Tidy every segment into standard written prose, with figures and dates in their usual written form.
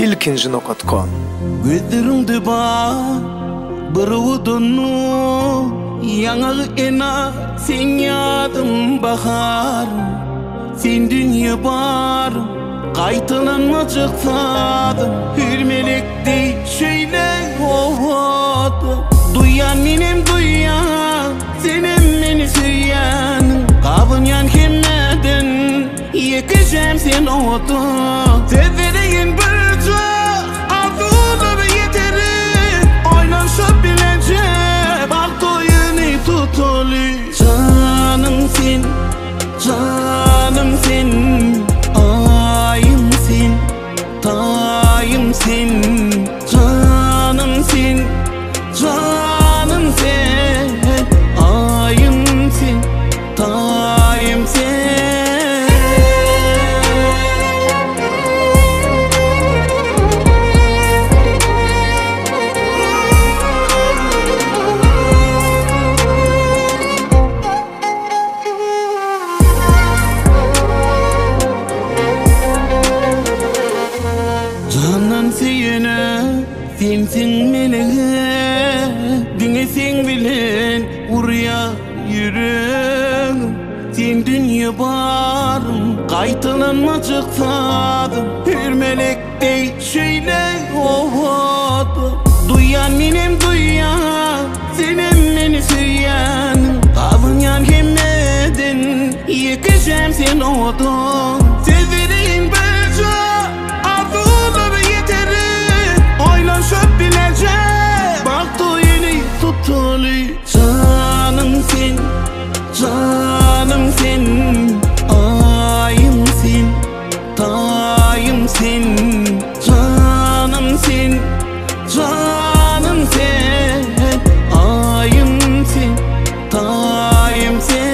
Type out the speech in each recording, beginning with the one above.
Ilkinji nokat kom. Gözleriňde bar bir owadan nur, Ýaňagy ena sen ýadym baharym, Sen dünýe barym, gaýtalanmajak sazym, Hüýr melek deý şeýle owadan. Duýýan menem duýýan, senem meni söýýäniň, Gabynýan hemmeden ýekejem sen owadan. Söz bereýin birje arzuwlara ýeteris, Oýnanşyp bileje bagt oýuny tutaly. Janym sen, janym sen, aýym sen, taýym sen, Janym sen, janym sen, aýym sen, taýym sen. Jandan söýene sensiň melege, Diňe seň bilen urýar ýüregim. Sen dünýe barym, gaýtalanmajak sazym, Hüýr melek deý şeýle owadan. Duýýan menem duýýan, senem meni söýýäniň, Gabynýan hemmeden ýekejem sen owadan. Söz bereýin birje arzuwlara ýeteris, Oýlanşyp bileje bagt oýuny tutaly. Janym sen, janym sen, aýym sen, taýym sen, Janym sen, janym sen, aýym sen, taýym sen.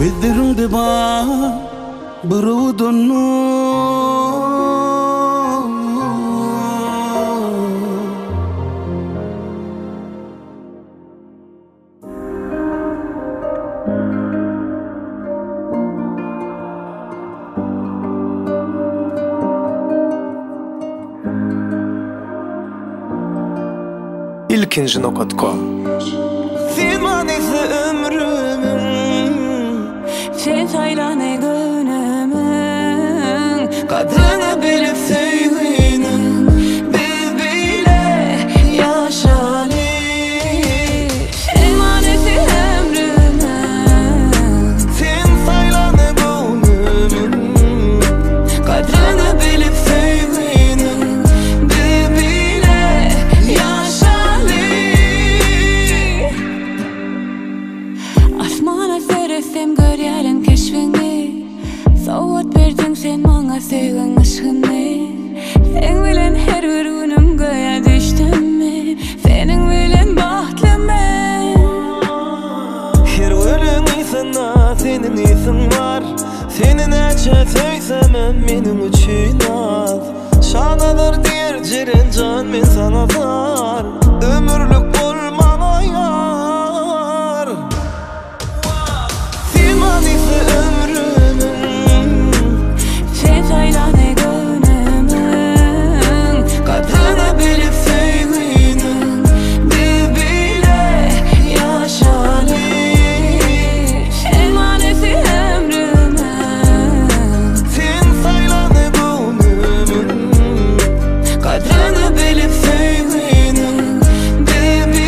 Gözleriňde bar bir owadan nur. Ilkinji nokat kom. Sen manysy ömrümiň. Sen saýlany göwnümiň. Gadryny bilip söýginiň. Biz bile ýaşaly. Sen manysy ömrümiň. Sen saýlany göwnümiň. Gadryny bilip söýginiň. Biz bile ýaşaly. Asmana seretsem görýärin keşbiňi. Sowgat berdiň sen maňa söýgiň yşgyny. Seň bilen her bir günüm göýä düşdümmi. Seniň bilen bagtly men. Her gülüň ysynda seniň ysyň bar. Seni näçe söýsemem meniň üçin az. Şanazar diýer Jeren jan men saňa zar. Ömürlik bol maňa ýar. Sen manysy ömrümiň. Sen saýlany göwnümiň. Gadryny bilip söýginiň. Biz bile ýaşaly. Sen manysy ömrümiň. Sen saýlany göwnümiň. Gadryny bilip söýginiň. Biz bile.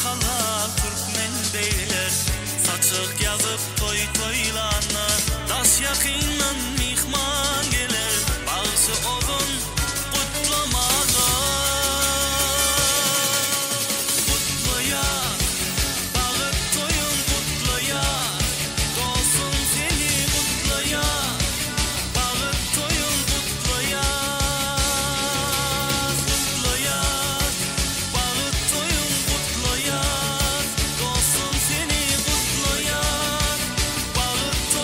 Halal türkmen begler Saçak ýazyp toý toýlanda Daş ýakyndan myhman geler Bagşy ozan gutlamaga Gutlaýas Bagyt toýuň gutlaýas Dostum seni gutlaýas Bagyt toýuň gutlaýas Gutlaýas Bagyt toýuň gutlaýas Dostum seni gutlaýas Bagyt.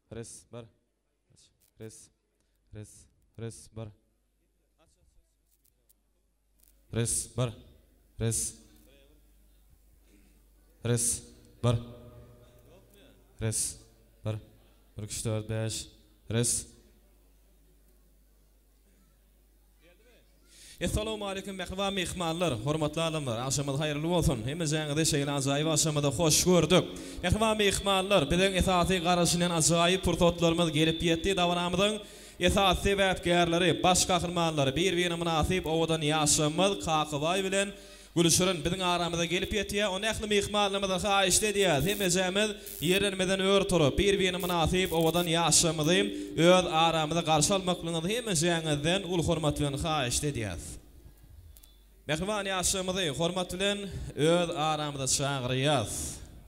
Res bir. Res. Res. Res bir. Res bir. Res. Res bir. Res bir. Bir üç dört bäş. Res. Essalawmaleýkim mähriban myhmanlar, hormatly adamlar, agşamyňyz haýyrly bolsun! Hemmejaňyzy şeýle ajaýyp agşamyzda hoş gördük. Mähriban myhmanlar, biziň esasy garaşylýan ajaýyp pursatlarymyz gelip ýetdi. Dabaramyzyň esasy sebäpkärleri, baş gahrymanlary, bir-birine mynasyp owadan ýaşlarymyz Kakabaý bilen Gülşirin biziň aramyza gelip ýetýär. Onda ähli myhmanlarymyzdan haýyşt edýäris, hemmejämiz ýerlerimizden ör turup, bir-birine mynasyp owadan ýaşlarymyzy öz aramyzda garşy almaklygyňyzy hemmejäňizden uly hormat bilen haýyşt edýäris. Mähriban ýaşlarymyzy hormat bilen öz aramyza çagyrýas.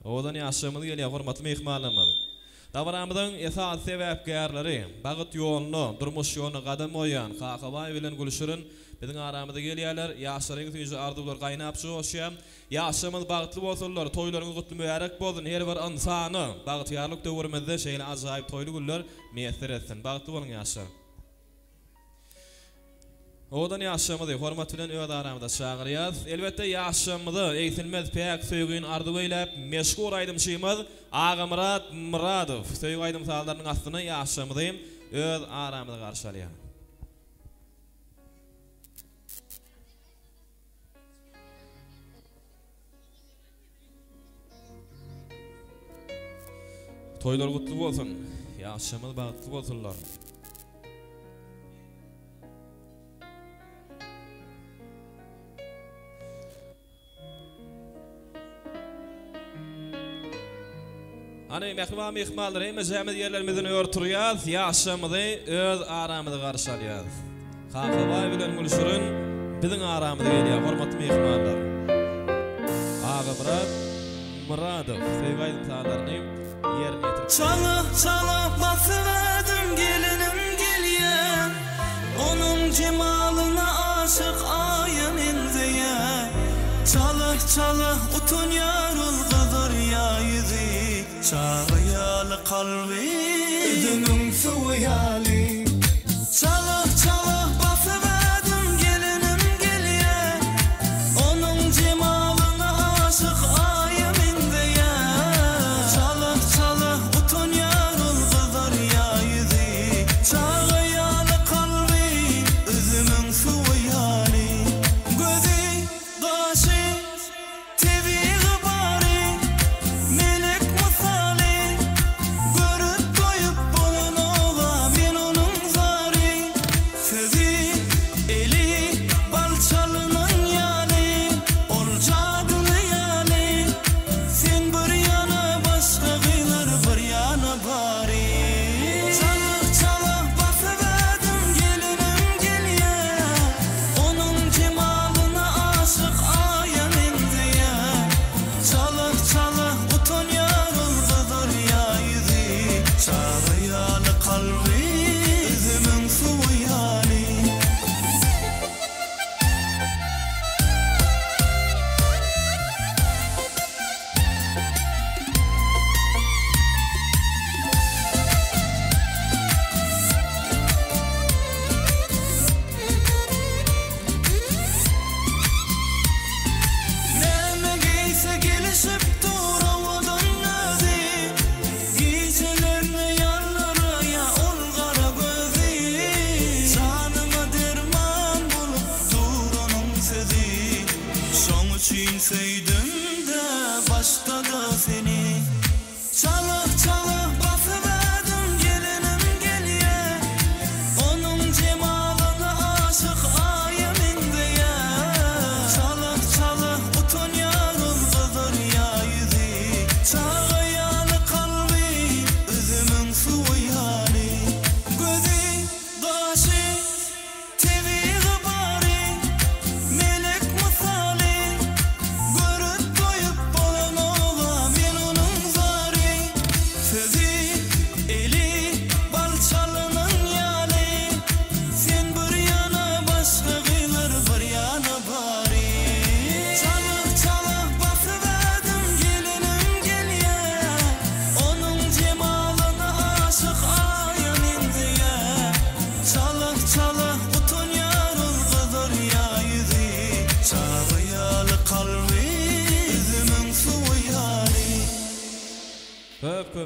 Owadan ýaşlarymyz gelýär, hormatly myhmanlarymyz. Dabaramyzyň esasy sebäpkärleri, bagt ýoluna, durmuş ýoluna gadam goýýan Kakabaý bilen Gülşirin biziň aramyza gelýärler. Ýaşlaryň süýji arzuwlary gaýnap joşýar. Ýaşlarymyz bagtly bolsunlar, toýlaryňyz gutly mübärek bolsun her bir ynsana! Bagtyýarlyk döwrümizde şeýle ajaýyp toýly günler miýesser etsin! Bagtly boluň ýaşlar! Owadan ýaşlarymyzy hormat bilen öz aramyza çagyrýas. Elbetde ýaşlarymyza egsilmez päk söýgini arzuw eýläp, meşhur aýdymçymyz Agamyrat Myradow söýgi aýdym-sazlarynyň astynda ýaşlarymyzy öz aramyza garşy alýar. Toýlar gutly bolsun. Ýaşlarymyz bagtly bolsunlar. Hany mähriban myhmanlar hemmejämiz ýerlerimizden ör turýas, ýaşlarymyzy öz aramyza garşy alýas. Kakabaý bilen Gülşirin biziň aramyza gelýär hormatly myhmanlar. Agamyrat Myradow söýgi aýdym-sazlaryny ýerine ýetirip berýär. Çala çala basyp ädim gelinim gelýär Onuň jemalyna aşyk aýa meňzeýär Çala çala utanýar ol gyzarýar ýüzi Çaga ýaly kalby üzümiň suwy ýaly Çala çala basyp ädim gelinim gelýär Onuň jemalyna aşyk aýa meňzeýär Çala çala utanýar ol gyzarýar ýüzi Çaga ýaly kalby üzümiň suwy ýaly Gözi gaşy Tebigy bary, melek mysaly, Görüp doýup bolanok-a men onuň zary.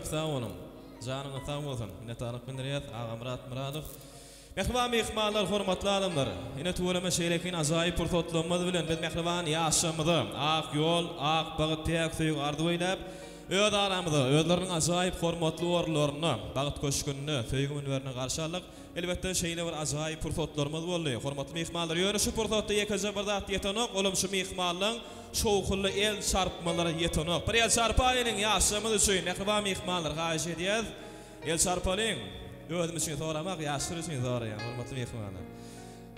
Köp sag boluň. Janyňyz sag bolsun. Minnetdarlyk bildirýäs Agamyrat Myradow. Mähriban myhmanlar, hormatly adamlar! Ine tüweleme şeýlekin ajaýyp pursatlarymyz bilen biz mähriban ýaşlarymyza ak ýol, ak bagt, päk söýgi arzuw eýläp, öz aramyza, özleriniň ajaýyp hormatly orunlarynda, bagt köşgünde, söýgi münberinde garşy aldyk. Elbetde şeýle bir ajaýyp pursatlarymyz boldy, hormatly myhmanlar. Ýöne şu pursatda ýekeje bir zat ýetenok, olam şu myhmanlaň şowhunly el çarpmalary ýetenok. Bir el çarpaýylyň ýaşlarymyz üçin, mähriban myhmanlar, haýyş edýäs. El çarpalyň. Özüm üçin soramak, ýaşlar üçin soraýan, hormatly myhmanlar.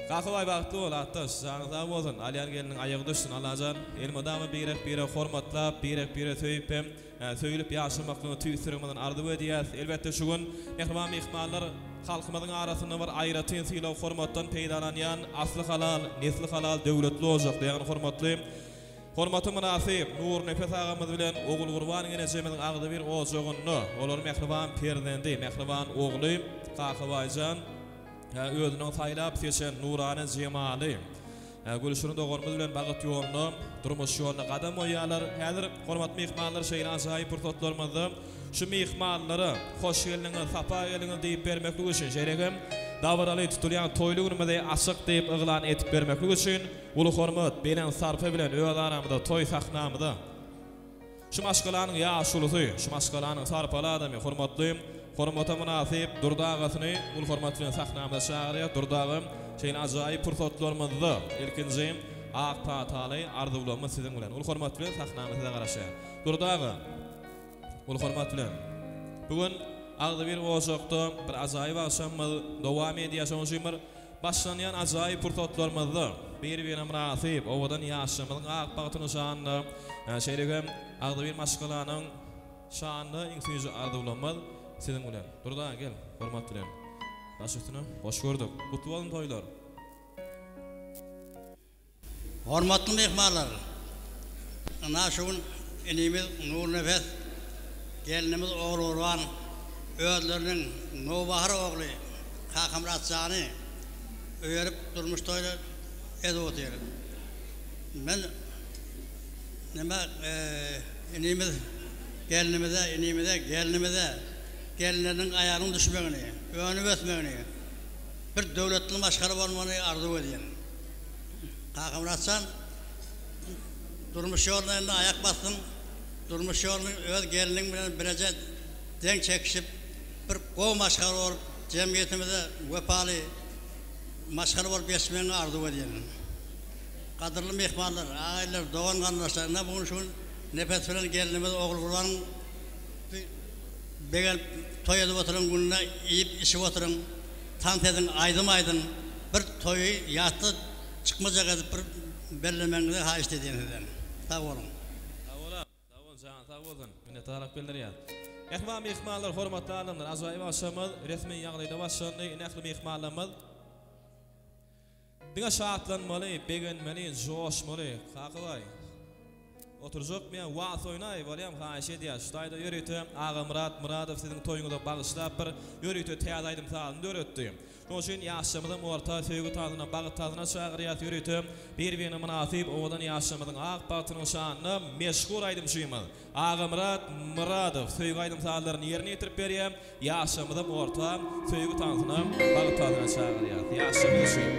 Kakabaý bagtly bol, atdaş, janyň sag bolsun, alýan gelniň aýagy düşsün, Allajan elmydama birek-biregi hormatlap, birek-biregi söýüp hem söýülip ýaşamaklygyny tüýs ýüregimizden arzuw edýäs. Elbetde şu gün mähriban myhmanlar halkymyzyň arasynda bir aýratyn sylag-hormatdan peýdalanýan asly halal, nesli halal döwletli ojakly, ýagny hormatly Hormata mynasyp Nurnepes agamyz bilen Ogulgurban enejemiziň agzybir ojagynda olar mähriban perzendi, mähriban ogly Kakabaýjan özüniň saýlap seçen nurana jemaly Gülşirin doganymyz bilen bagyt ýoluna, durmuş ýoluna gadam goýýarlar. Häzir, hormatly myhmanlar, şeýle ajaýyp pursatlarymyzda şu myhmanlara Hoş geldiňiz, sapa geldiňiz diýip bermeklik üçin, şeýle hem dabaraly tutulýan toýly günümizi açyk diýip yglan edip bermeklik üçin Uly hormat, belent sarpa bilen öz aramyzda toý sahnamyza şu maşgalanyň ýaşulusy, şu maşgalanyň sarpaly adamy, hormatly, hormata mynasyp Durdy agasyny uly hormat bilen sahnamyza çagyrýas. Durdy agam, şeýle ajaýyp pursatlarymyzda ilkinji ak pataly arzuwlarymyz siziň bilen. Uly hormat bilen sahnamyz size garaşýar. Durdy aga, uly hormat bilen. Bu gün agzybir ojakda bir ajaýyp agşamymyz dowam edýär. Şonuň üçin bir Başlanýan ajaýyp pursatlarymyzda bir-birine mynasyp, owadan ýaşlarymyzyň ak bagtynyň şanyna, şeýle hem agzybir maşgalanyň şanyna iň süýji arzuwlarymyz siziň bilen. Durdy aga gel, hormat bilen. Baş üstüne, hoş gördük. Gutly bolsun toýlar. Hormatly myhmanlar! Ynha şu gün inimiz Nurnepes, gelnimiz Ogulgurban özleriniň nowbahar ogly Kakamyrat jany öýerip durmuş toýuna edip otyr. Men neme inimiz gelnimize, inimize, gelnimize gelinleriniň aýagynyň düşmegini, önüp ösmegini, bir döwletli maşgala bolmagyny arzuw edýän. Kakamyrat jan, durmuş ýoluna indi aýak basdyň. Durmuş ýoluny öz gelniň bilen bileje deň çekişip, bir gowy maşgala bolup, jemgyýetimize wepaly maşgala bolup ýetişmegiňi arzuw edýän. Gadyrly myhmanlar, agaýlar, dogan-garyndaşlar, ine bu gün şu gün Nepes bilen gelnimiz Ogulgurbanyň begenip toý edip oturan gününe iýip-içip oturyň. Tans ediň, aýdym aýdyň, bir toýy ýatda çykmajak edip bir bellemegiňizi haýyşt edýän sizden. Sag boluň. Sag bol aga, sag bol janyň sag bolsun. Minnetdarlyk bildirýäs. Mähriban myhmanlar, hormatly adamlar, ajaýyp agşamymyz resmi ýagdaýda başlandy. Ine ähli myhmanlarymyz diňe şatlanmaly, begenmeli, joşmaly. Kakabaý. Oturjakmy ýa was oýnaý bolýam haýyş edýäs şu taýda ýörite Agamyrat Myradow siziň toýuňyza bagyşlap bir ýörite täze aýdym sazyny döretdi. Şoň üçin ýaşlarymyzam orta söýgi tazyna bagt tazyna çagyrýas ýörite bir birine mynasyp owadan ýaşlarymyzyň ak bagtynyň şanyna meşhur aýdymçymyz Agamyrat Myradow söýgi aýdym sazlaryny ýerine ýetirip berýär Ýaşlarymyzam orta söýgi tansyna, bagt tansyna çagyrýas. Ýaşlarymyz üçin.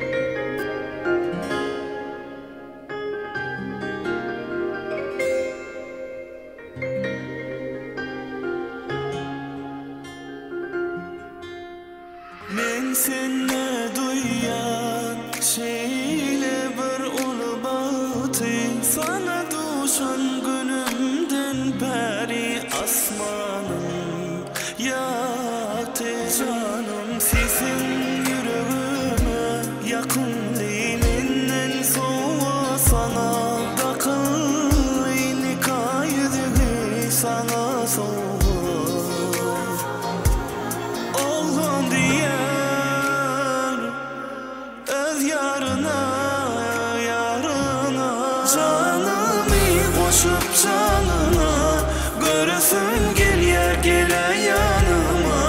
Men sende duýýan şeýle bir uly bagty Saňa duşan günümden bäri asmanyň ýagty Janym sesiň ýüregime ýakymly Menden sowga saňa dakyldy Nika ýüzügi saňa sowgat Oglan diýer öz ýaryna, ýaryna. Janymy goşup janyňa, göresim gelýär gel-ä ýanyma.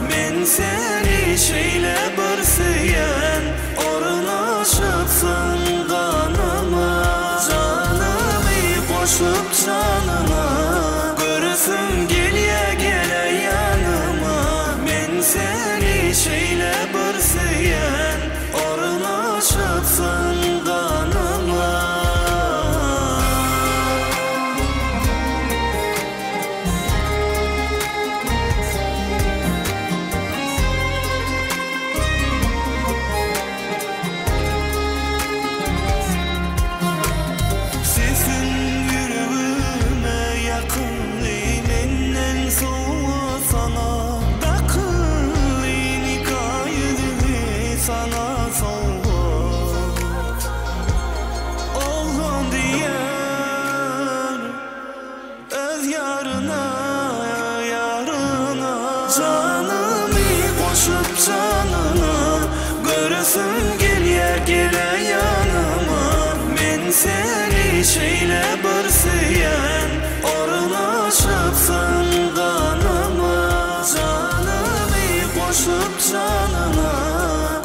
Men sen. Janymy goşup janyňa Göresim gelýär gel-ä ýanyma Men seni şeýle bir söýýän Ornaşypsyň ganyma Janymy goşup janyňa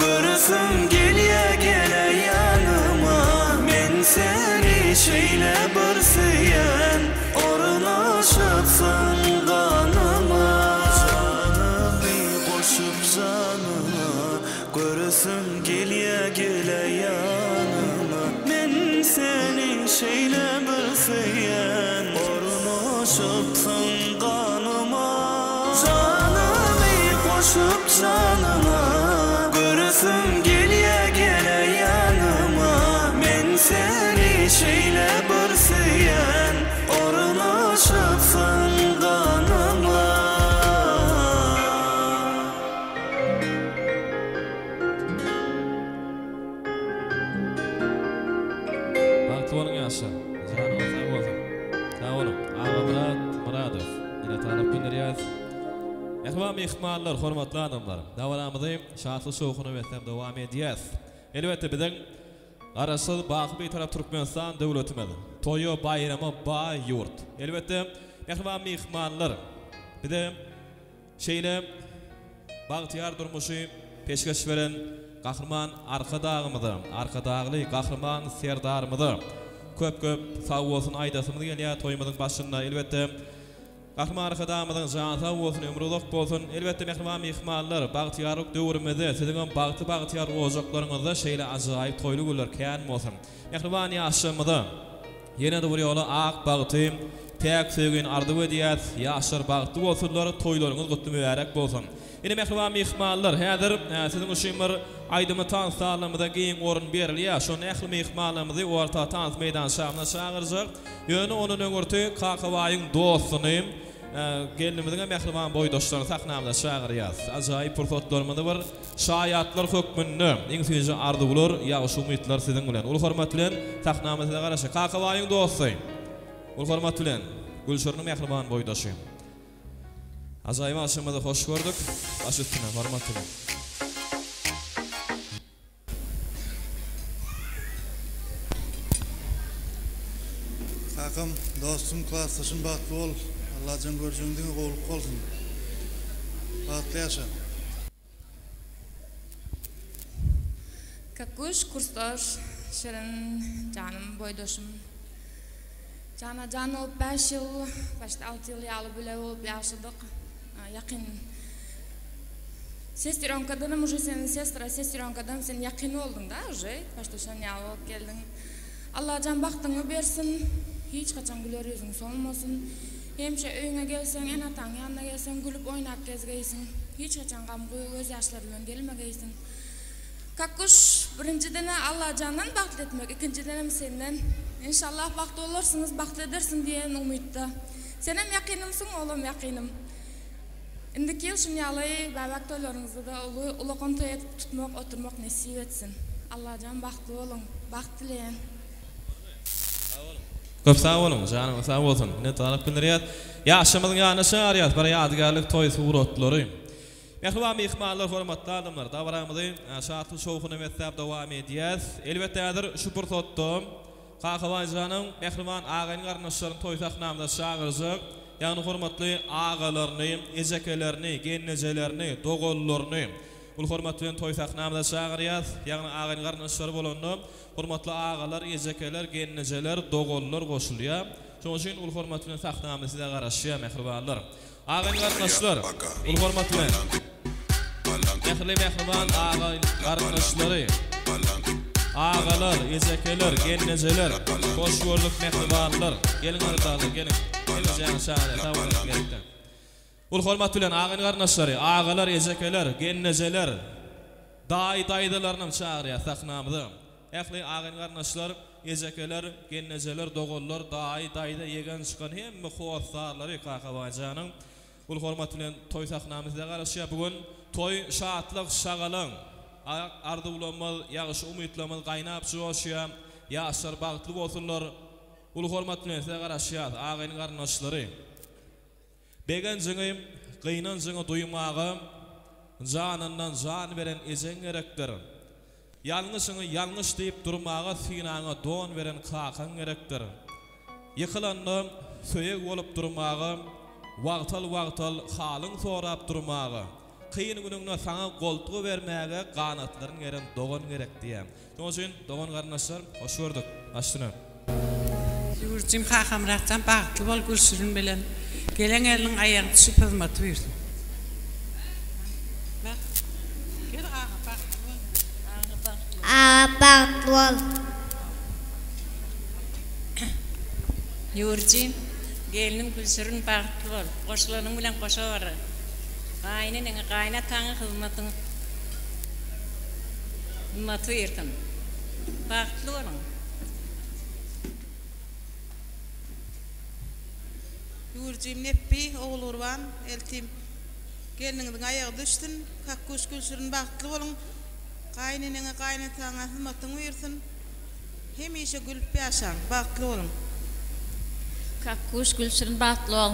Göresim gelýä gel-ä ýanyma Men seni şeýle bir söýýän Ornaşypsyň ganyma Janymy goşup janyňa Göresim gelýä gel-ä ýanyma Men seni şeýle bir söýýän Ornaşypsyň ganyma Janymy goşup janyňa Göresim gelýä gel-ä ýanyma Men seni şeýle bir söýýän Ornaşypsyň ganyma. Bagtly boluň ýaşlar. Janyňyz sag bolsun. Sag boluň. Agamyrat Myradow. Minnetdarlyk bildirýäs. Mähriban myhmanlar, hormatly adamlar. Dabaramyzy şatlyk-şowhuna besläp dowam edýäs. Elbetde biziň Garaşsyz, baky Bitarap Türkmenistan döwletimiz toýa, baýrama baý ýurt. Elbetde, mähriban myhmanlar, bize şeýle bagtyýar durmuşy peşgeş beren Gahryman Arkadagymyza, Arkadagly Gahryman Serdarymyza köp-köp sagbolsun aýdasymyz gelýär toýumyzyň başynda. Elbetde, Gahryman Arkadagymyzyň jany sag bolsun, ömri uzak bolsun! Elbetde, mähriban myhmanlar, bagtyýarlyk döwrümizde siziňem bagty-bagtyýar ojaklaryňyzda şeýle ajaýyp toýly günler kän bolsun! Mähriban ýaşlarymyza ýene-de bir ýola ak bagty, päk söýgini arzuw edýäs! Ýaşlar bagtly bolsunlar, toýlaryňyz gutly mübärek bolsun! Ine, mähriban myhmanlar, häzir siziň üçin bir aýdymy tans zalymyza giň orun berilýär. Şonda ähli myhmanlarymyzy orta tans meýdançamyza çagyrjak. Ýöne ondan öňürti Kakabaýyň dostuny, gelnimiziňem mähriban boýdaşlaryny sahnamyza çagyrýas. Ajaýyp pursatlarymyzy bir şaýatlar hökmünde iň süýji arzuwlar, ýagşy umytlar siziň bilen. Uly hormat bilen sahnamyz size garaşýar. Kakabaýyň dosty, uly hormat bilen, Gülşiriniň mähriban boýdaşy. Ajaýyp agşamyzy hoş gördük. Baş üstüne, hormat bilen. Kakam dostum klasdaşym bagtly bol Allajan görjegiň diňe gowluk bolsun bagtly ýaşa. Kakguş kursdaş şirin janym boýdaşym jana jan bolup bäş ýyl başda alty ýyl ýaly bile bolup ýaşadyk ýakyn sestreonkadanam uje sen sestra sestreonkadanam sen ýakyn bolduňda uje başda şon ýaly bolup geldiň Allajan bagtyňy bersin hiç haçan güler ýüzüň solmasyn Hemişe öýüňe gelseň, ene-ataň ýanyna gelseň, gülüp oýnap gezgeýsiň. Hiç haçan gam-guý, gözýaşlar bilen gelmegeýsiň. Kakguş, birinjiden-ä Allajandan bagtly etmek, ikinjidenem senden. Enşallah bagtly bolarsyňyz, bagtly edersiň diýen umytda. Senem ýakynymsyň, olam ýakynym. Indiki ýyl şuny ýaly bäbek toýlaryňyzda-da uly, ulakan toý edip tutmak, oturmak nesip etsin. Allajan bagtly boluň. Bagt dileýän. Köp sag boluň, janyňyz sag bolsun. Minnetdarlyk bildirýäs. Ýaşymyzyň ýanyna çagyrýas bir ýadygärlik toý suratlary. Mähriban myhmanlar, hormatly adamlar, dabaramyzy şatlyk şowhuna besläp dowam edýäs. Elbetde häzir şu pursatda Kakabaý janyň mähriban agaýyn-garyndaşlaryny toý sahnamyza çagyrjak, ýagny hormatly agalaryny, ejekelerini, gelnejelerini, doganlaryny uly hormat bilen toý sahnamyza çagyrýas. Ýagny agaýyn-garyndaşlary bolanda Hormatly agalar, ejekeler, gelnejeler, doganlar goşulýar. Şonuň üçin uly hormat bilen sahnamyz size garaşýar, mähribanlar. Agaýyn-garyndaşlar, uly hormat bilen Mähirli mähriban agaýyn-garyndaşlary, agalar, ejekeler, gelnejeler, hoş gördük mähribanlar. Geliň garyndaşlar, geliň. Hemejäňizi çagyrýar, sag boluň gerekden. Uly hormat bilen agaýyn-garyndaşlary, agalar, ejekeler, gelnejeler, Daýy-daýzalarynam çagyrýar sahnamyza. Ähli agyn-garyndaşlar, ejekeler, gelnejeler, doganlar, daýy, daýza, ýegen çykan hemme hossarlary Kakabaý janyň uly hormat bilen toý sahnamyz size garaşýar. Bu gün toý, şatlyk, şagalaň, ak arzuwlarymyz, ýagşy umytlarymyz gaýnap joşýar. Ýaşlar bagtly bolsunlar. Uly hormat bilen size garaşýas, agyn-garyndaşlary. Begenjiňi. gynanjyňy duýmaga janyndan jan beren ejeň gerekdir. Ýalňyşyňy ýalňyş diýip durmaga synaňa don beren kakaň gerekdir. Ýykylanda söýeg bolup durmaga, wagtal-wagtal halyň sorap durmaga, kyn günüňde saňa goltgy bermäge ganatlaryn geren dogan gerek diýýär. Şonuň üçin dogan-garyndaşlar hoş gördük. Başyna. Ýüwürjim Kakamyratjan bagtly bol Gülşirin bilen gelen gelniň aýagy düşüp hyzmaty buýrsyn. Gel aga bagtly bol. Aga bagtly bol. Ýüwürjim gelnim Gülşirin bagtly bol. Goşulanyň bilen goşa bar. Gaýyneneňe gaýynataňa hyzmatyň hyzmaty buýrsyn. Bagtly boluň. Ýüwürjim Nepbi, Ogulgurban, eltim gelniňiziň aýagy düşsün, Kakguş Gülşirin bagtly boluň, gaýyneneňe gaýynataňa hyzmatyň buýursyn, hemişe gülüp ýaşaň, bagtly boluň. Kakguş Gülşirin bagtly bol.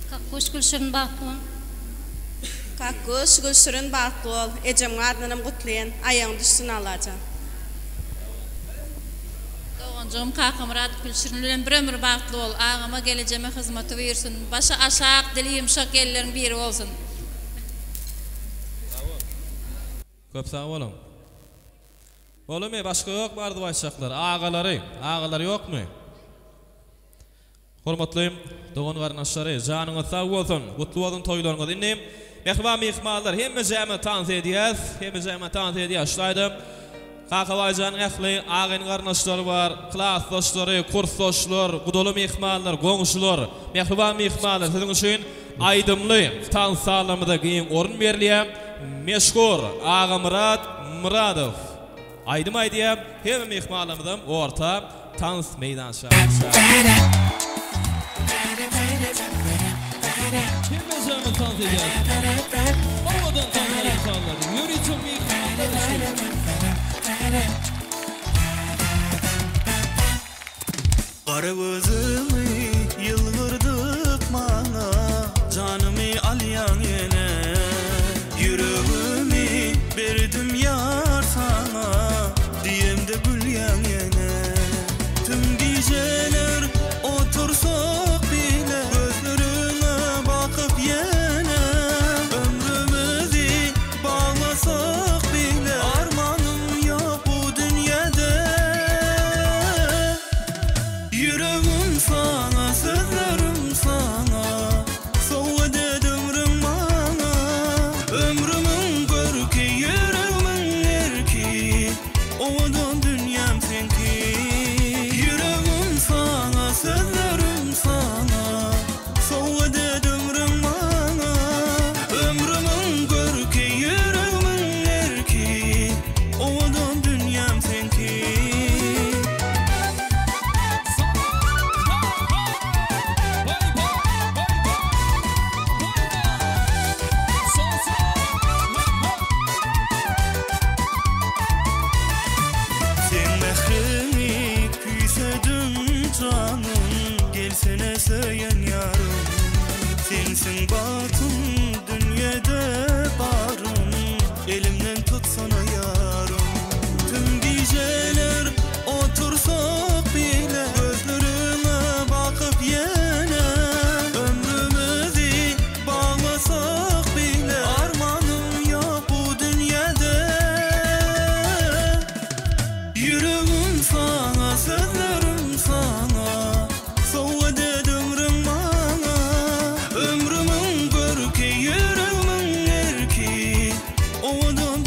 Kakguş Gülşirin bagtly bol. Kakguş Gülşirin bagtly bol ejemiň adyndanam gutlaýan aýagyň düşsün Allajan. Doganjygym Kakamyrat Gülşirin bilen bir ömür bagtly bol agama gelejeme hyzmaty buýursyn başy aşak dili ýumşak elleriň biri bolsun. Köp sag boluň. Bolumy başga ýokmy arzuw aýtjaklar agalary agalary ýokmy. Hormatly dogan garyndaşlary janyňyz sag bolsun gutly bolsun toýlaryňyz indi mähriban myhmanlar hemmejämiz tans edýäs hemmejämiz tans edýäs şu taýda Kakabaýjanyň ähli agyn garyndaşlary bar klasdaşlary kursdaşlar gudaly myhmanlar goňşular mähriban myhmanlar siziň üçin aýdymly tans zalymyza giň orun berilýär meşhur Agamyrat Myradow Aýdym aýdýar, hemme myhmanlarymyzam orta tans meýdança. Hemmejämiz tans edýäris. Owadan tans aýdym sazlary ýörite myhmanlar üçin. Gara gözüňi ýylgyrdyp maňa, Janymy alýaň ýene. Ýüregimi berdim ýar saňa, Diýemde gülýäň ýene. Tüm gijeler otursak bile, Gözleriňe bakyp ýene. Ömrümizi baglasak bile, Armanym ýok bu dünýede. Ýüregim saňa, sözlerim saňa, Sowgat et ömrüň maňa. Ömrümiň görki, ýüregimiň erki, Owadan dünýäm seňki. Ýüregim saňa, sözlerim saňa, Sowgat et ömrüň maňa. Ömrümiň görki, ýüregimiň erki, Owadan dünýäm seňki. Seň mähriňi küýsedim janym, Gelsene söýen ýarym. Sensiň bagtym dünýede barym, Elimden tutsana ýarym. Tüm gijeler otursak bile, Gözleriňe bakyp ýene. Ömrümizi baglasak bile, Armanym ýok bu dünýede. Ýüregim saňa, sözlerim saňa, Sowgat et ömrüň maňa. Ömrümiň görki, ýüregimiň erki, Owadan.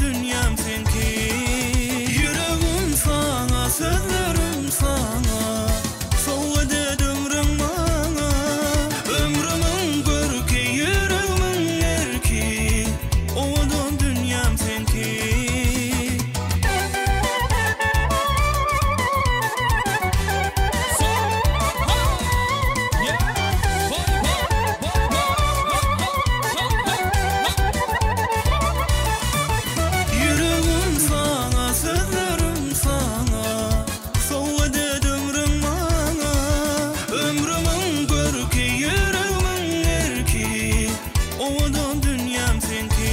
Owadan dünýäm seňki.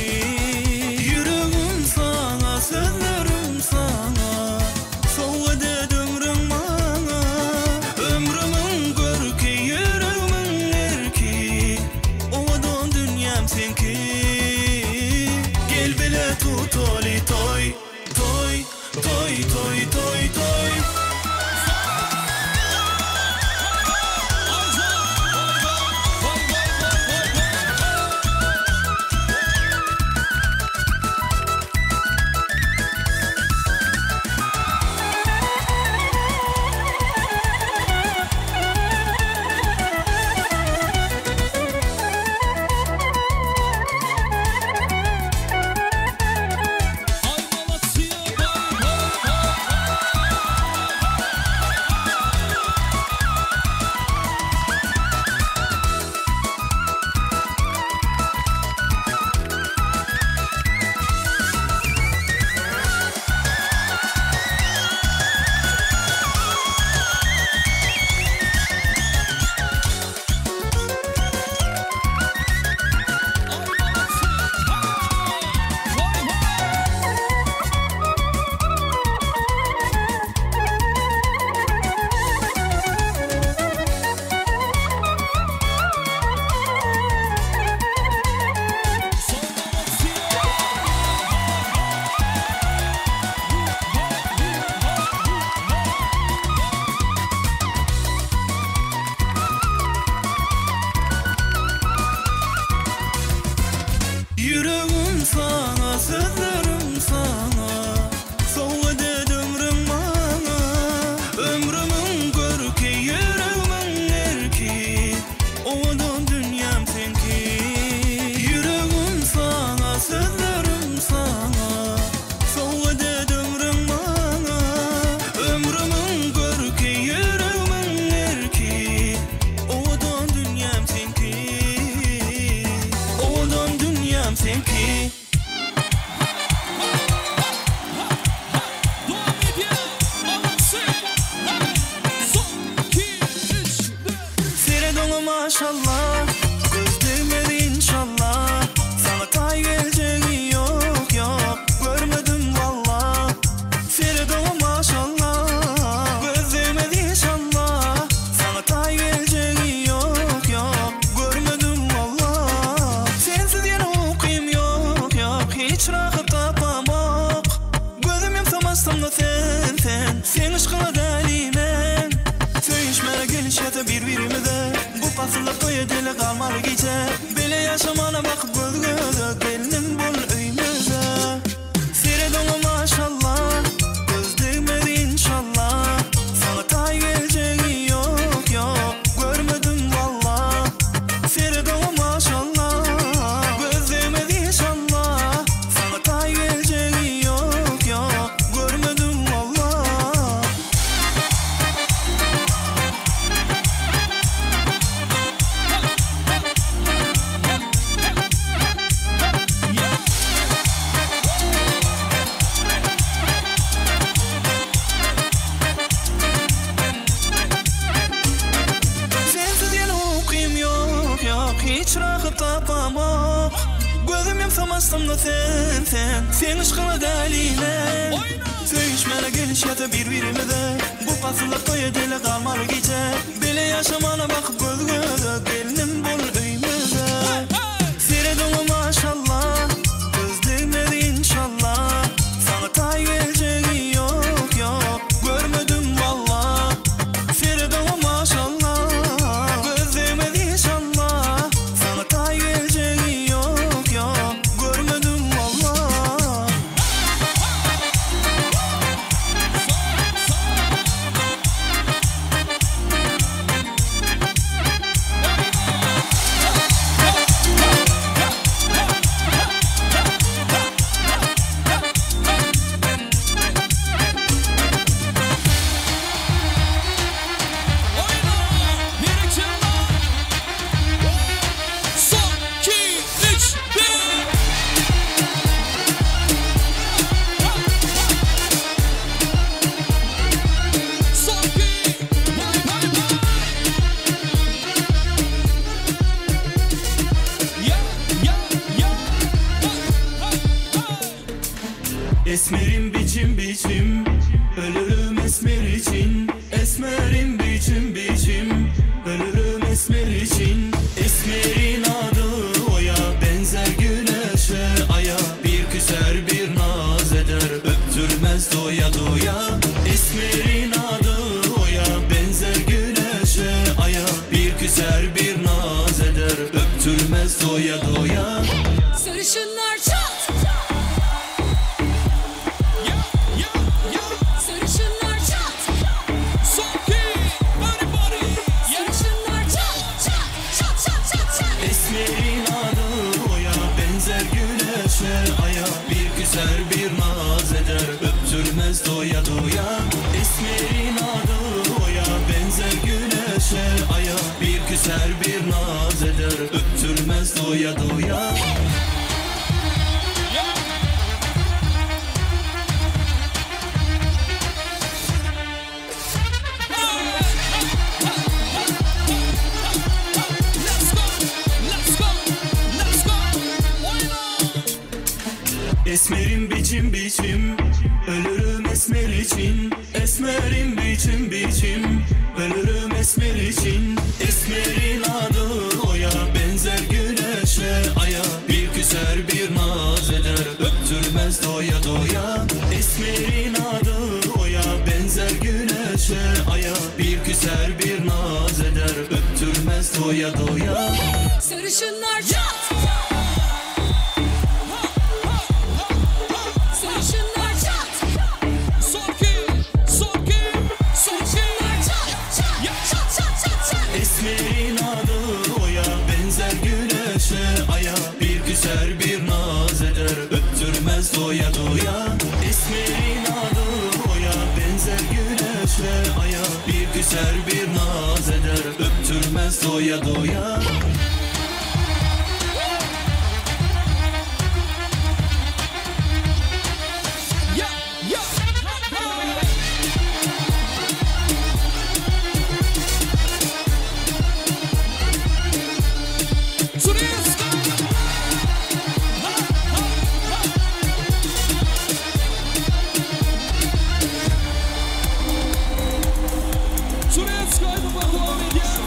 Ýüregim saňa, sözlerim saňa, Sowgat et ömrüň maňa. Ömrümiň görki, ýüregimiň erki, Owadan dünýäm seňki. Gel bile tutaly toý, toý, toý, toý, toý, toý. Ýüregim saňa, sözlerim saňa, Sowgat et ömrüň maňa. Ömrümiň görki, ýüregimiň erki, Owadan dünýäm seňki. Ýüregim saňa, sözlerim saňa, Sowgat et ömrüň maňa. Ömrümiň görki, ýüregimiň erki, Owadan dünýäm seňki. Owadan dünýäm seňki. Seret oňa maşallah, Göz degmez inşallah. Saňa taý geljegi ýok, ýok, Görmedim walla. Seret oňa maşallah, Göz degmez inşallah. Saňa taý geljegi ýok, ýok, Görmedim walla. Sensiz ýene ukym ýok, ýok, Hiç rahat tapamok. Gözüm ýumsam açsam-da sen, sen, Seň yşkyňa däli men. Söýüşmäne gelişýäs bir-birimize, Bu pasylda toý edeli galmaly gije. Bile ýaşamana bakyp göz göze, Gelniň bol öýmüze. Seret oňa maşallah, Göz degmez inşallah. Saňa taý geljegi ýok, ýok, Görmedim walla. Seret oňa maşallah, Göz degmez inşallah. Saňa taý geljegi ýok, ýok, Görmedim walla. Sensiz ýene ukym ýok, ýok, Hiç rahat tapamok. Gözüm ýumsam açsam-da sen, sen, Seň yşkyňa däli men. Söýüşmäne gelişýäs bir-birimize, Bu pasylda toý edeli galmaly gije. Bile ýaşamana bakyp göz göze, Gelnim bol öýmüze. Seret oňa maşallah, Göz degmez inşallah. Saňa taý geljegi ýok, ýok, Görmedim walla. Seret oňa maşallah, Göz degmez inşallah. Saňa taý geljegi ýok, ýok, Görmedim walla. Esmerim biçim biçim Ölürüm esmer için Esmerim biçim biçim Ölürüm esmer için Esmerin adı oya Benzer güneşe aya Bir küser bir naz eder Öptürmez doya doya Esmerin adı oya Benzer güneşe aya Bir küser bir naz eder Öptürmez doya doya Sarışınlar çat. Sarışınlar çat. Sarışınlar çat çat çat çat çat çat. Esmerin adı oya benzer güneşe aya Bir küser bir naz eder öptürmez doya doya Esmerin adı oya benzer güneşe aya Bir küser bir naz eder öptürmez doya doya Let's go, let's go, let's go. Oyna. Esmerim biçim biçim Ölürüm esmer için Esmerim biçim biçim Ölürüm esmer için Esmerin adı oya Benzer güneşe aya Bir küser bir naz eder Öptürmez doya doya Esmerin adı oya Benzer güneşe aya Bir küser bir naz eder Öptürmez doya doya Sarışınlar çat. Sarışınlar çat. Sarışınlar çat çat çat çat çat çat. Esmerin adı oya benzer güneşe aya Bir küser bir naz eder öptürmez doya doya Esmerin adı oya benzer güneşe aya Bir küser bir naz eder öptürmez doya doya Yeah, yeah. Tureska. Tureska aýdymlar dowam edýär.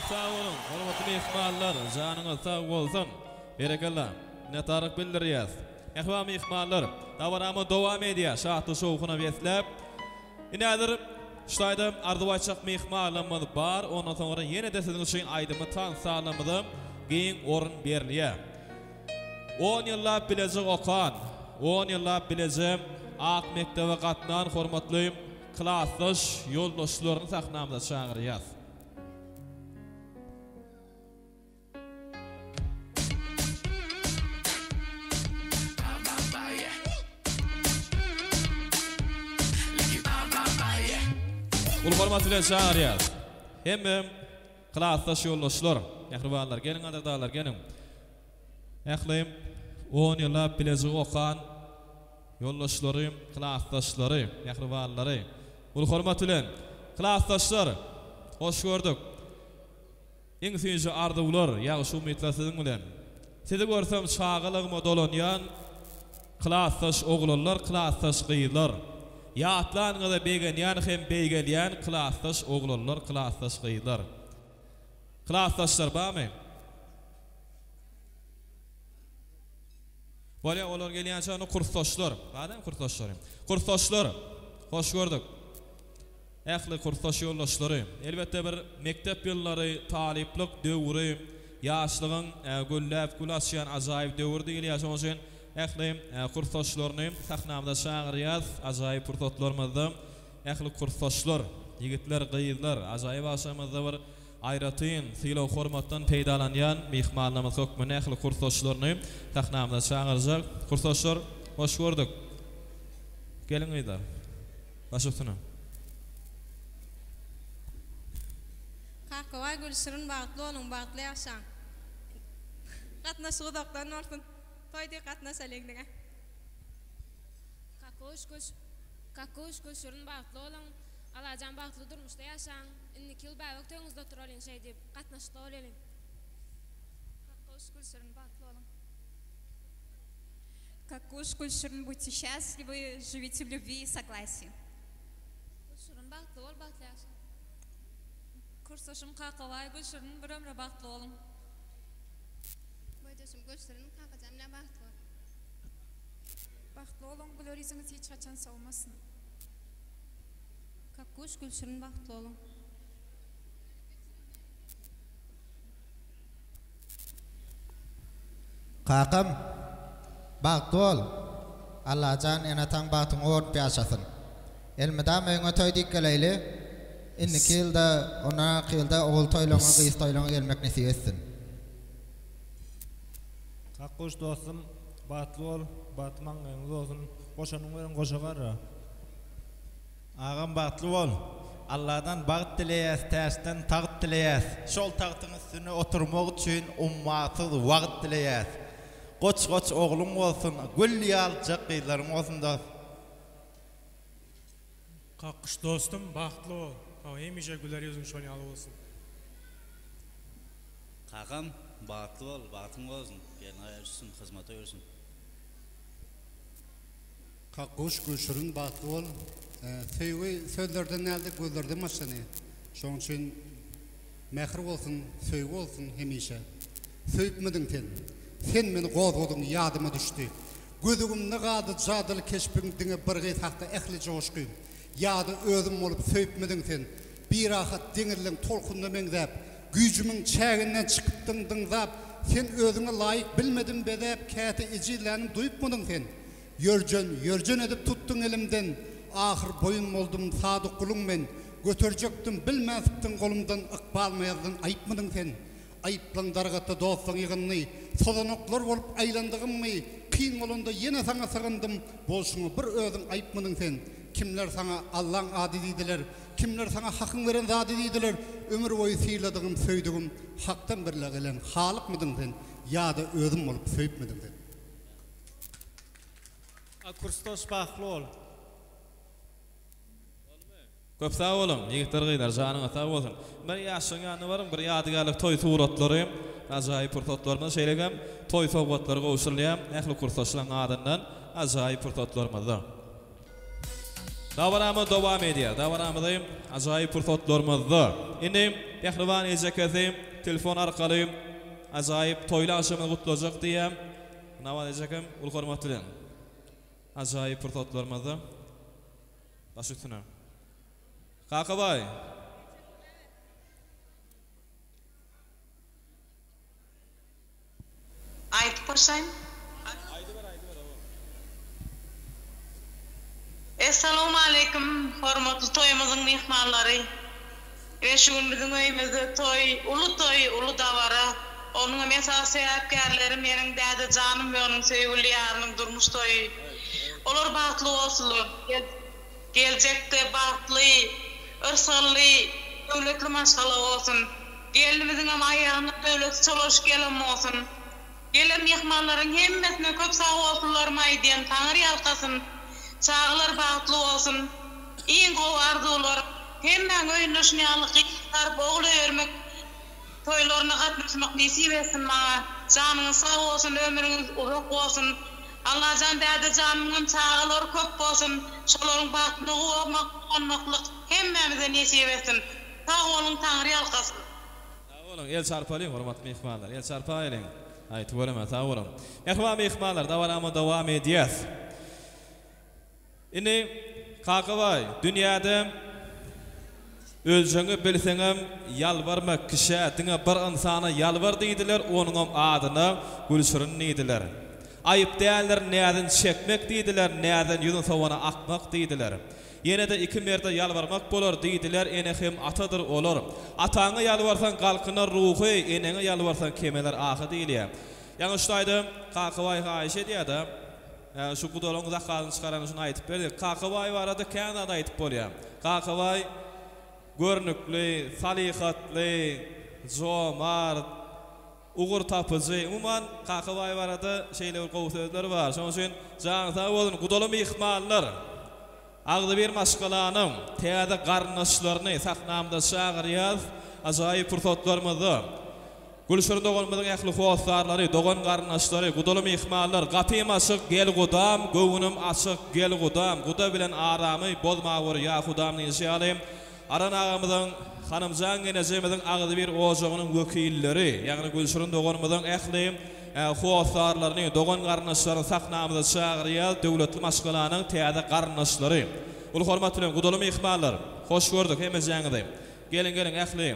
Köp sag boluň, hormatly myhmanlar, janyňyz sag bolsun. Berekella. Minnetdarlyk bildirýäs. Mähriban myhmanlar, dabaramyz dowam edýär, şatlyk-şowhuna besläp. Indi häzir şu taýda arzuw aýtjak myhmanlarymyz bar, ondan soňra ýene-de siziň üçin aýdymy tans sazlarymyza giň orun berilýär. On ýyllap bileje okan, on ýyllap bileje ak mekdebe gatnan hormatly klasdaş ýoldaşlaryny sahnamyza çagyrýas. Uly hormat bilen çagyrýas. Hemme klasdaş ýoldaşlar, mähribanlar, geliň gadyrdanlar, geliň. Ähli on ýyllap bileje okan ýoldaşlary, klasdaşlary, mähribanlary uly hormat bilen klasdaşlar, hoş gördük. Iň süýji arzuwlar, ýagşy umytlar siziň bilen. Sizi görsem çagalygyma dolanýan Klasdaş oglanlar, klasdaş gyzlar. Ýatlanyňyza begenýän hem beýgelýän Klasdaş oglanlar, klasdaş gyzlar. Klasdaşlar barmy? Bolýa olar gelýänçä onda kursdaşlar. Bar dämi kursdaşlary? Kursdaşlar, hoş gördük. Ähli kursdaş ýoldaşlary, elbetde bir mekdep ýyllary, talyplyk döwri, ýaşlygyň gülläp gül açýan ajaýyp döwri diýilýär. Şonuň üçin ähli kursdaşlaryny sahnamyza çagyrýas. Ajaýyp pursatlarymyzda ähli kursdaşlar, ýigitler, gyzlar ajaýyp agşamymyzda bir aýratyn sylag-hormatdan peýdalanýan myhmanlarymyz hökmünde ähli kursdaşlaryny sahnamyza çagyrjak. Kursdaşlar, hoş gördük. Geliň gyzlar. Baş üstüne. Kakabaý Gülşirin bagtly boluň bagtly ýaşaň. Gatnaşyk uzakdan bolsun. Toý diýip gatnaşalyň diňe. Kakuş Gülş Kakuş Gülşirin bagtly boluň. Alajan bagtly durmuşda ýaşaň. Indiki ýyl bäbek toýuňyzda oturalyň şeýdip gatnaşykda bolalyň. Kakuş Gülşirin bagtly boluň. Kakuş Gülşirin budьте счастливы, живите в любви и согласии. Gülşirin bagtly bol bagtly ýaşa. Kursdaşym Kakabaý Gülşirin bir ömre bagtly boluň. Boýdaşym Gülşirin Kakajan bilen bagtly bol. Bagtly boluň güler ýüzüňiz hiç haçan sowmasyn. Kakuş Gülşirin bagtly boluň. Kakam, bagtly bol! Allajan ene-ataň bagtyňy bolup ýaşasyn. Elmydama öýüňe toý diýip geleýli. Indiki ýylda, ondan arky ýylda ogul toýlaryňa, gyz toýlaryňa gelmek nesip etsin. Kakguş dostum, bagtly bol, bagtly maňlaýyňyz bolsun, goşanyň bilen goşa garra. Agam bagtly bol. Alladan bagt dileýäs täçden tagt dileýäs. Şol tagtyň üstünde oturmak üçin ummasyz wagt dileýäs. Goç goç ogluň bolsun gül ýalyjak gyzlaryň bolsun dos. Kakgyş dostum bagtly bol. Hawa hemişe güler ýüzüň şol ýaly bolsun. Kakam bagtly bol bagtyň bolsun gelin aýal üçin hyzmata ýörsün. Kakguş Gülşirin bagtly bol. Söýgi sözlerden dälde gözlerden başlanýar. Şonuň üçin mähir bolsun, söýgi bolsun hemişe. Söýüpmidiň sen? Sen meni gozgadyň ýadyma düşdi. Göz öňümde galdy jadyly keşbiň diňe bir gyz hakda ähli joşgym. Ýa-da özüm bolup söýüpmidiň sen? Birahat deňizleň tolkunyna meňzäp, Güýjümiň çäginden çykypdyň dyňzap, Sen özüňe laýyk bilmedim bezäp, Käte ejizlänim duýupmydyň sen? Ýörjen, ýörjen edip tutduň elimden, Ahyr boýun boldum, sadyk guluň men. Göterjekdim, bilmän sypdyň golumdan, Ykbalyma ýazdyň, aýypmydyň sen? Aýyplaň dargatdy dostlaň ýygynny, Sozanaklar bolup aýlandygymmy, Kyn bolanda ýene saňa sygyndym, Bolşuňa bir özüň aýypmydyň sen? Kimler saňa Allaň ady diýdiler, Kimler saňa Hakyň beren zady diýdiler, Ömür boýy syladygym, söýdügim, Hakdan birle gelen Halykmydyň sen, Ýa-da özüm bolup söýüpmidiň sen? A kursdaş bagtly bol. Köp sag boluň ýigitler gyzlar janyňyz sag bolsun. Bir ýaşlaryň ýanyna baryň bir ýadygärlik toý suratlary ajaýyp pursatlarymyz şeýle hem toý sowgatlary gowşurylýar ähli kursdaşlaryň adyndan ajaýyp pursatlarymyzda. Dabaramyz dowam edýär. Dabaramyzy ajaýyp pursatlarymyzda indi Mähriban ejekesi telefon arkaly ajaýyp toýly agşamyny gutlajak diýýär. Nabat ejekem uly hormat bilen. Ajaýyp pursatlarymyzda baş üstüne. Kakabaý. Aýdyp başlaýyn. Aýdyber aýdyber hawa. Essalawmaleýkim hormatly toýumyzyň myhmanlary we şu gün biziň öýümizde toý uly toý uly dabara onuňam esasy sebäpkärleri meniň däde janym we onuň söýgüli ýarynyň durmuş toýy olar bagtly bolsunlar geljekde bagtly yrsgally döwletli maşgala bolsun Gelnimiziňem aýagyna döwleti çolaşyp gelen bolsun. Gelen myhmanlaryň hemmesine köp sag bolsunlarymy aýdýan Taňry ýalkasyn. Çagalar bagtly bolsun. Iň gowy arzuwlarym hemmäň öýünde şun ýaly gyz çykaryp ogul öýermek toýlaryna gatnaşmak nesip etsin maňa. Janyňyz sag bolsun ömrüňiz uzak bolsun. Allajan dädejanymyňam çagalary köp bolsun şolaryň bagtyna guwanmak guwanmaklyk hemmämize nesip etsin. Sag boluň Taňry ýalkasyn. Sag boluň, el çarpalyň hormatly myhmanlar, el çarpaýlyň. Aý tüweleme sag boluň. Mähriban myhmanlar dabaramyzy dowam edýäs. Indi Kakabaý dünýäde öljegiňi bilseňem ýalbarma kişä diňe bir ynsana ýalbar diýdiler onuňam adyna Gülşirin diýdiler. Aýyp däldir näzin çekmek diýdiler näzden ýüzün sowana akmak diýdiler. Ýene-de iki merde ýalbarmak bolar, diýdiler, ene hem atadyr olar. Ataňa ýalbarsaň galkynar ruhy, eneňe ýalbarsaň kemeler ahy diýilýär. Ýaňy şu taýda Kakabaý haýyş edýär-de, şu gudalaň zakazyny çykarany şuny aýdyp ber diýip. Kakabaý barada kän zat aýdyp bolýar. Kakabaý görnükli, salyhatly, jomart, ugur tapyjy. Umuman, Kakabaý barada şeýle bir gowy sözler bar. Şonuň üçin janyň sag bolsun, gudaly myhmanlar! Agzybir maşgalanyň täze garyndaşlaryny sahnamyza çagyrýas. Ajaýyp pursatlarymyzda Gülşirin doganymyzyň ähli hossarlary, dogan-garyndaşlary, gudaly myhmanlar, Gapym açyk, gel gudam, göwnüm açyk, gel gudam, guda bilen aramy bozmawur ýa Hudam diýlişi ýaly, Aran agamyzyň, Hanymjan gelnejemiziň agzybir ojagynyň wekilleri, ýagny Gülşirin doganymyzyň ähli hossarlaryny, dogan-garyndaşlaryny sahnamyza çagyrýas, döwletli maşgalanyň täze garyndaşlary. Uly hormat bilen gudaly myhmanlar, hoş gördük hemmejäňizi. Geliň, geliň ähli.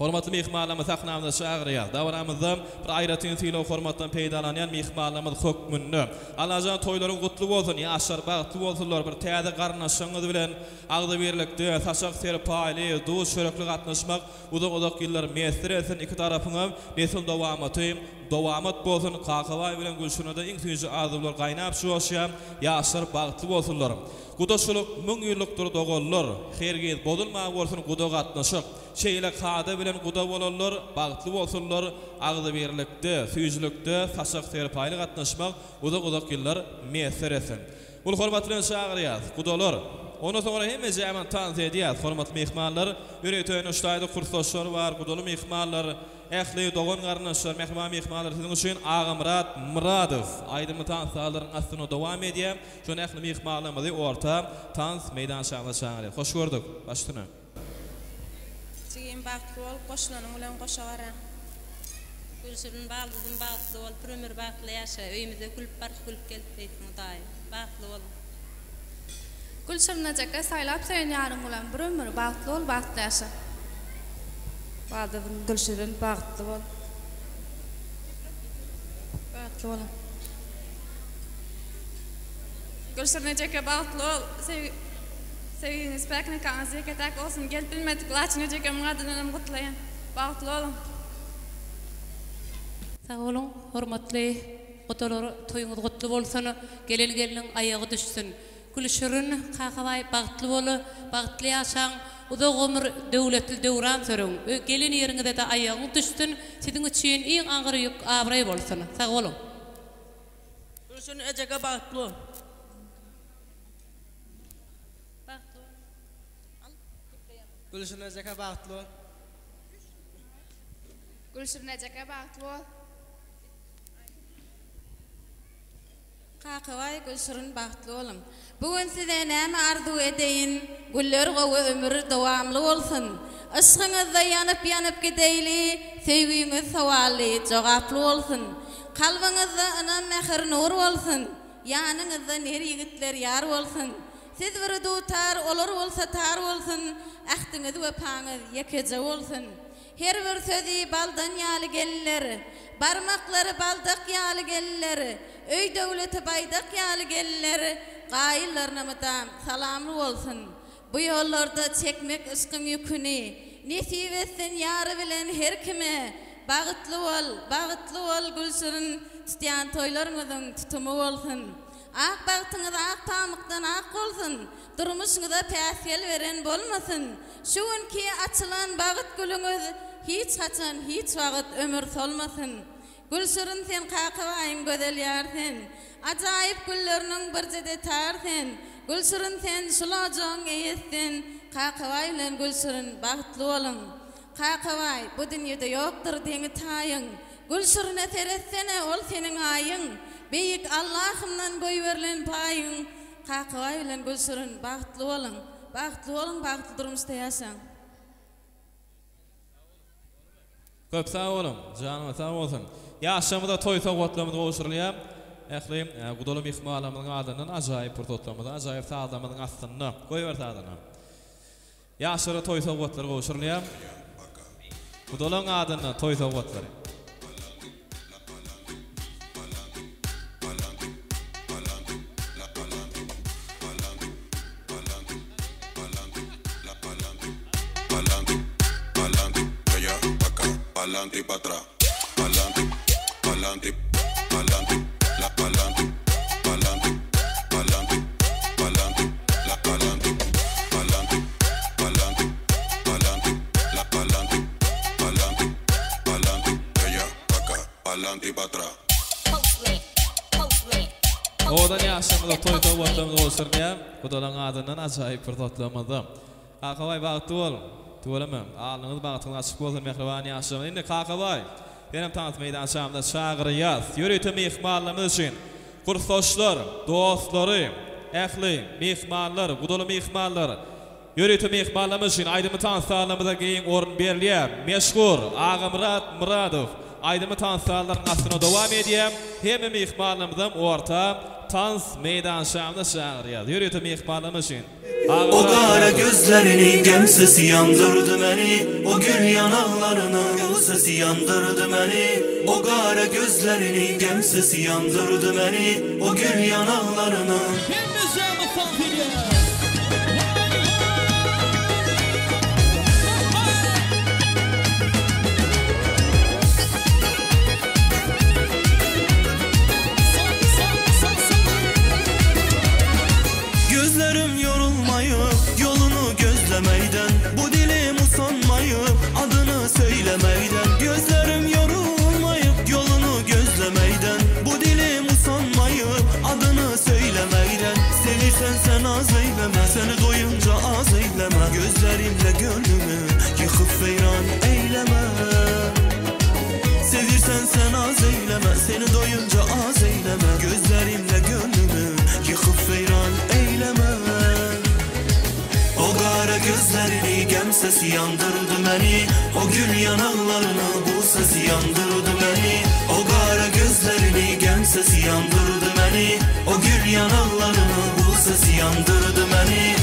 Hormatly myhmanlarymyzy sahnamyza çagyrýas. Dabaramyzda bir aýratyn sylag-hormatdan peýdalanýan myhmanlarymyz hökmünde. Allajan toýlaryň gutly bolsun, ýaşlar bagtly bolsunlar, bir täze garyndaşlaryňyz bilen agzybirlikde, saçak serpaýly, duz-çörekli gatnaşmak uzak-uzak ýyllar miýesser etsin, iki tarapyňam nesil dowamaty dowamat bolsun, Kakabaý bilen Gülşirine-de iň süýji arzuwlar gaýnap joşýar, ýaşlar bagtly bolsunlar. Gudaçylyk müňýyllykdyr doganlar, hergiz bozulman bolsun guda gatnaşyk. Şeýle kada bilen guda bolanlar bagtly bolsunlar, agzybirlikde, süýjülikde saçak-serpaýly gatnaşmak uzak-uzak ýyllar miýesser etsin. Uly hormat bilen çagyrýas, gudalar! Ondan soňra hemmejämiz tans edýäs, hormatly myhmanlar, ýörite nuşdaýda kursdaşlar bar, gudaly myhmanlar, ähli dogan-garyndaşlar, mähriban myhmanlar siziň üçin Agamyrat Myradow aýdymly tans sazlaryň astynda dowam edýär. Şonda ähli myhmanlarymyzy orta tans meýdançamyza çagyrýas. Hoş gördük! Baş üstüne! Jigim bagtly bol goşulanyň bilen goşa gara. Gülşirin baldyzym bagtly bol bir ömür bagtly ýaşa öýümize gülüp baryp gülüp gelip beýtsin hudaýym bagtly boluň. Gülşirin ejeke saýlap söýen ýaryň bilen bir ömür bagtly bol bagtly ýaşa. Baldyzym Gülşirin bagtly bol. Bagtly boluň. Gülşirin ejeke bagtly bol. Söýgiňiz päk nikaňyz ýeke täk bolsun gelip bilmedik Laçyn ejekemiň adyndanam gutlaýan. Bagtly boluň. Sag boluň hormatly gudalar toýuňyz gutly bolsun gelen gelniň aýagy düşsün Gülşirin Kakabaý bagtly bol bagtly ýaşaň uzak ömür döwletli döwran sürüň gelen ýeriňizede aýagyň düşsün siziň üçin iň agyr ýük abraý bolsun sag boluň. Gülşirin ejeke bagtly bol. Bagtly bol. Gülşirin ejeke bagtly bol. Gülşirin ejeke bagtly bol. Kakabaý Gülşirin bagtly boluň. Bu gün size näme arzuw edeýin, Güller gowy ömür dowamly bolsun. Yşgyňyzda ýanyp ýanyp gideýli, Söýgüňiz sowally, jogaply bolsun. Kalbyňyzda ynam mähir nur bolsun, Ýanyňyzda ner ýigitler ýar bolsun. Siz bir dutar, olar bolsa tar bolsun, Ähtiňiz wepaňyz ýekeje bolsun. Her bir sözi baldan ýaly gelinler, Barmaklary baldak ýaly gelinler, Öý döwleti baýdak ýaly gelinler, Gaýyllaryna mydam salamly bolsun. Bu ýollarda çekmek yşkyň ýüküni, Nesip etsin ýary bilen her kime. Bagytly bol, bagytly bol Gülşirin, Tutýan toýlaryňyzyň tutumy bolsun. Ak bagtyňyz ak pamykdan ak bolsun, Durmuşyňyza päsgel beren bolmasyn. Şu günki açylan bagyt gülüňiz Hiç haçan, hiç wagt ömür solmasyn. Gülşirin sen Kakabaýyň gözel ýar sen. Ajaýyp gülleriniň birjede tar sen. Gülşirin sen şul ojagyň eýesi sen. Kakabaý bilen Gülşirin bagtly boluň. Kakabaý, bu dünýede ýokdur deňi taýyň. Gülşirine seretsene, ol seniň aýyň. Beýik Allahymdan goýberilen paýyň. Kakabaý bilen Gülşirin bagtly boluň. Bagtly boluň, bagtly durmuşda ýaşaň. Köp sag boluň, janyňyz sag bolsun. Ýaşlarymyza toý sowgatlarymyz gowşurylýar. Ähli gudaly myhmanlarymyzyň adyndan ajaýyp pursatlarymyzy, ajaýyp sazlarymyzyň astynda. Goýber sazyny. Ýaşlara toý sowgatlary gowşurylýar. Gudalaň adyndan toý sowgatlary. Owadan ýaşlarymyza toý sowgatlarymyzy gowşurylýar. Gudalaň adyndan ajaýyp pursatlarymyzda. Kakabaý bagtly bol. Tüweleme. Alnyňyz bagtyňyz açyk bolsun mähriban ýaşlarymyz. Indi Kakabaý senem tans meýdançamyza çagyrýas. Ýörite myhmanlarymyz üçin kursdaşlar, dostlary, ähli myhmanlar, gudaly myhmanlar Ýörite myhmanlarymyz üçin aýdymy tans sazlarymyza giň orun berilýär. Meşhur Agamyrat Myradow aýdymy tans sazlarynyň astyna dowam edýär. Hemme myhmanlarymyzam orta tans meýdançamyza çagyrýar. Ýörite myhmanlarymyz üçin O Agamyrat gara Myradow. gözlerini gemsesi yandyrdy meni O gül yanaklarını sesi yandırdı meni O gara gözlerini gemsesi yandırdı meni O gül yanaklarını Hemmejämiz tans edýäs. Gözlerim yorulmayıp yolunu gözlemeyden Bu dilim usanmayıp adını söylemeyden Gözlerim yorulmayıp yolunu gözlemeyden Bu dilim usanmayıp adını söylemeyden Sevirsen sen az eyleme Seni doyunca az eyleme Gözlerimle gönlümü yıkıp veyran eyleme Sevirsen sen az eyleme Seni doyunca az eyleme Gözlerimle gönlümü yıkıp veyran eyleme O kara gözlerini gemsesi yandırdı beni O gül yanaklarını bu sesi yandırdı beni O kara gözlerini gemsesi yandırdı beni O gül yanaklarını bu sesi yandırdı beni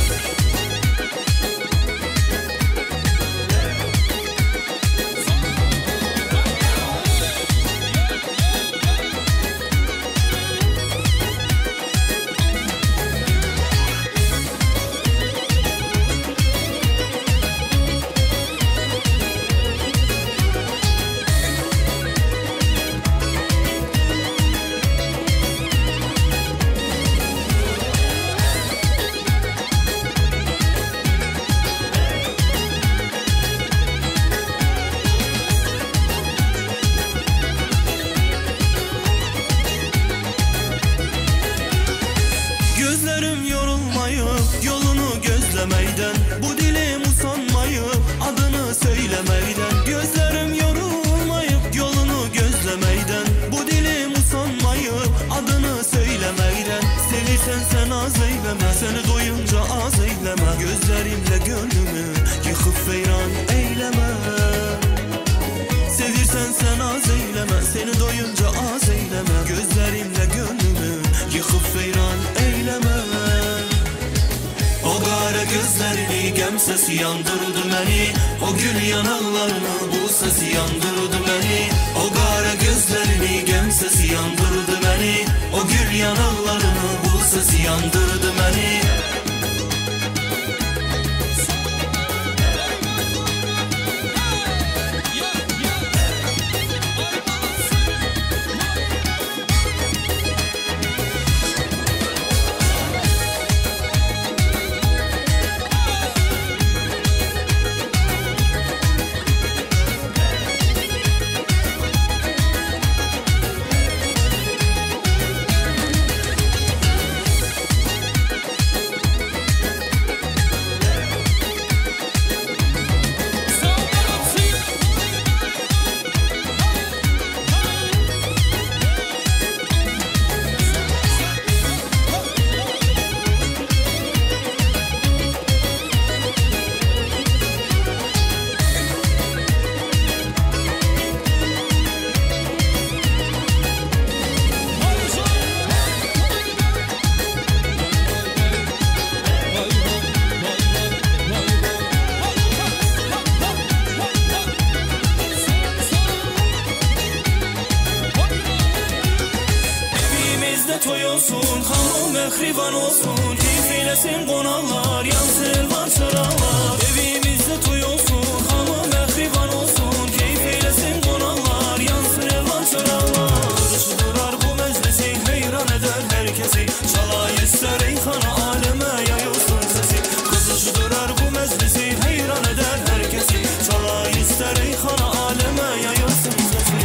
İstersen az eyleme Seni doyunca az eyleme Gözlerimle gönlümü Yıkıp veyran eyleme O qara gözlerini Gəmsəsi yandırdı məni O gül yanaqlarını Bu sesi yandırdı məni O qara gözlerini Gəmsəsi yandırdı məni O gül yanaqlarını Bu sesi yandırdı məni Evimizde toy olsun, hanım mehriban olsun Keyif eylesin konaklar, yansın elvan çıraqlar Evimizde toy olsun, hanım mehriban olsun Keyif eylesin konaklar, yansın elvan çıraqlar Kızıştırar bu meclisi, heyran eder herkesi Çalay ister eyhana, aleme yayılsın sesi Kızıştırar bu meclisi, heyran eder herkesi Çalay ister eyhana, aleme yayılsın sesi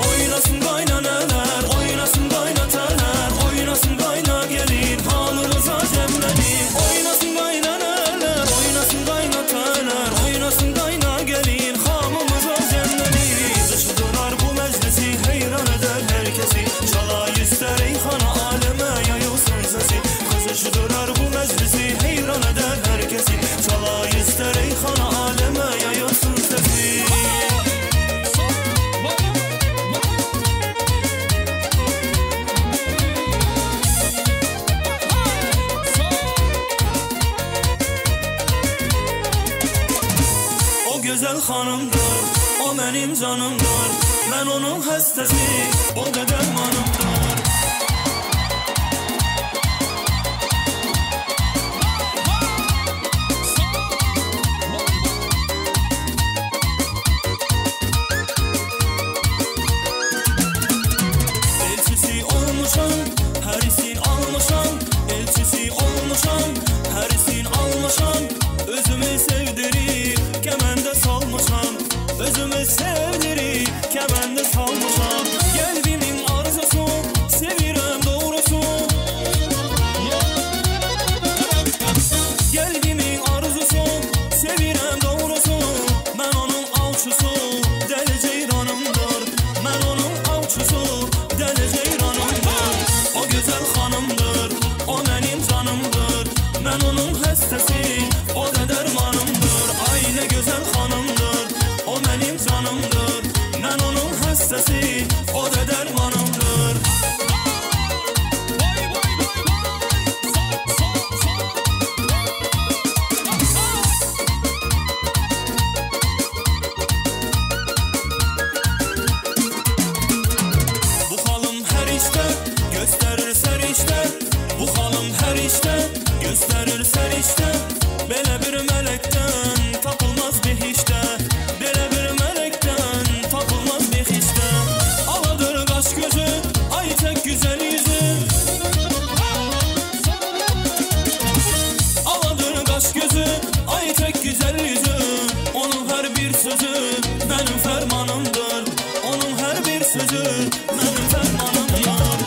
Oynasın kaynaneler, oynasın kaynatalar, oynasın kayna gelin, halımıza cemlenin. Oynasın kaynaneler, oynasın kaynatalar, oynasın kayna gelin, hamımıza cemlenin. Kızıştırar bu meclisi, heyran eder herkesi. Çalay ister eyhana, aleme yayılsın sesi. Kızıştırar bu meclisi, heyran eder herkesi. Çalay ister eyhana, aleme yayılsın sesi. O güzel hanımdır, o benim canımdır. Ben onun hastası, o da dermanımdır. Elçisi olmuşam, her isin almışam. Elçisi olmuşam, her isin almışam. Özümü sevdirip kemende salmışam. Özümü sevdirip kemende salmışam. Gelbimin arzusu, sevirem doğrusu. Gelbimin arzusu, sevirem doğrusu. Ben onun avçusu, deli ceyranımdır. Ben onun avçusu, deli ceyranımdır. O güzel hanımdır, o benim canımdır. Ben onun hastası, o da dermanımdır. Ay ne güzel hanımdır, o benim canımdır. Ben onun hastası, o da dermanımdır. Bu halım her işte gösterir serişte. Bu halım her işte gösterir serişte. Belə bir melekten tapılmaz behişte. Belə bir melekten tapılmaz behişte. Aladır kaş gözü, ay tek güzel yüzü. Aladır kaş gözü, ay tek güzel yüzü. Onun her bir sözü benim fermanımdır. Onun her bir sözü benim fermanımdır.